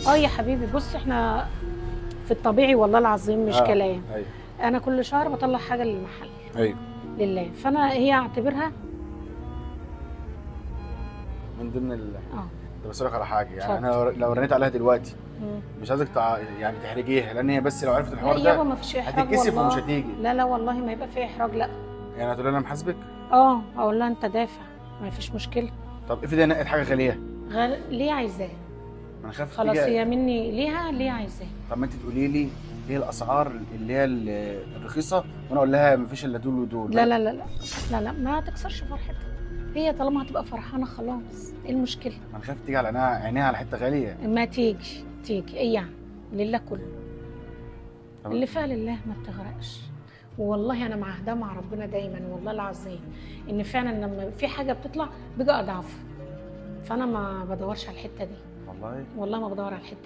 اه يا حبيبي، بص احنا في الطبيعي والله العظيم مش كلام. ايوه. انا كل شهر بطلع حاجة للمحل. ايوه. لله، فانا هي اعتبرها من ضمن ال طب بس على حاجة يعني. اتفضل. انا لو رنيت عليها دلوقتي مش عايزك يعني تحرجيها، لان هي بس لو عرفت الحوار لا يابا ده ما فيش احراج هتتكسف والله. ومش هتيجي. لا لا والله ما يبقى فيه احراج، لا. يعني هتقول لها انا محاسبك؟ اه اقول لها انت دافع، ما فيش مشكلة. طب افرضي انا نقيت حاجة غالية. ليه عايزاها؟ ما انا خايف خلاص تيجي. هي مني ليها، ليه عايزاها؟ طب ما انت تقولي لي ايه الاسعار اللي هي الرخيصة وانا اقول لها ما فيش الا دول ودول. لا لا لا لا لا لا، ما تكسرش فرحتها، هي طالما هتبقى فرحانة خلاص، ايه المشكلة؟ ما انا خايف تيجي على عينيها على حتة غالية. ما تيجي تيجي، ايه يعني؟ لله كله. طب اللي فيها لله ما بتغرقش. والله انا معهدها مع ربنا دايما والله العظيم، ان فعلا لما في حاجة بتطلع بيجي اضعافها، فانا ما بدورش على الحتة دي. والله والله ما بدور على الحتة.